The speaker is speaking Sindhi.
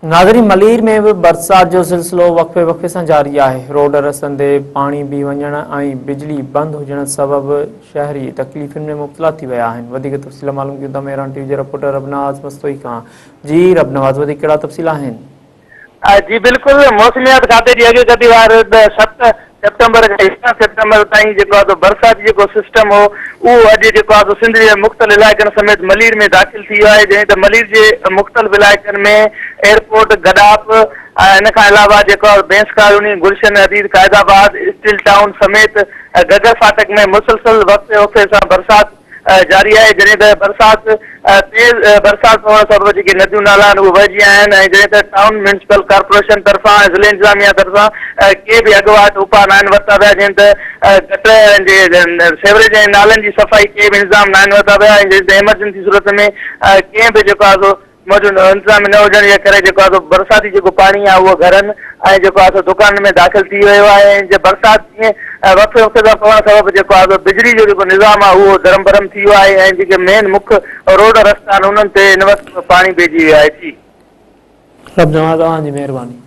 ناظرين ملير ۾ به برسات جو سلسلو وقفي وقفي سان جاري آهي، روڊ رستن تي پاڻي بيهي وڃڻ ۽ بجلي بند هجڻ سبب شهري تڪليفن ۾ مبتلا ٿي ويا آهن، وڌيڪ تفصيل معلوم ڪيون ٿا مهراڻ ٽي وي جي رپورٽر ربنواز مستوئي کان، جي ربنواز وڌيڪ ڪهڙا تفصيل آهن؟ جي بلڪل موسميات کاتي جي اڳڪٿي وار 7 سيپٽمبر کان 11 سيپٽمبر تائين جيڪو آهي سو برساتي جيڪو سسٽم هو اهو اڄ جيڪو آهي سو سنڌ جي مختلف علائقن سميت ملير ۾ داخل ٿي ويو آهي جڏهن ته ملير جي مختلف علائقن ۾ ايئرپورٽ گڏاپ ۽ ان کان علاوه جيڪو آهي Bains colony Gulshan Hadeed Quaidabad steel town سميت گگر ڦاٽڪ ۾ مسلسل وقفي وقفي سان برسات جاري آهي جڏهن ته برسات تيز برسات پوڻ سبب جيڪي نديون نالا آهن اهي وهجي آيا آهن ۽ جڏهن ته ٽائون ميونسپل ڪارپوريشن طرفان ۽ ضلعي انتظاميا طرفان ڪي به اڳواٽ اپاء ناهن ورتا ويا جڏهن ته گٽر جي سيوريج ۽ نالن جي صفائي ڪي به انتظام ناهن ورتا ويا ۽ جڏهن ته ايمرجنسي صورت ۾ ڪنهن به جيڪو آهي سو موجود انتظام نه هجڻ جي ڪري جيڪو آهي سو برساتي جيڪو پاڻي آهي اهو گهرن ۽ جيڪو آهي سو دڪانن ۾ داخل ٿي ويو آهي ۽ جي برسات جيئن وقفي وقفي سان پوڻ سبب جيڪو آهي سو بجلي جو جيڪو نظام آهي اهو درهم برهم ٿي ويو آهي ۽ جيڪي مين مک روڊ رستا آهن انهن تي هن وقت به پاڻي بيهجي ويو آهي. جي. رب نواز اوهان جي مهرباني.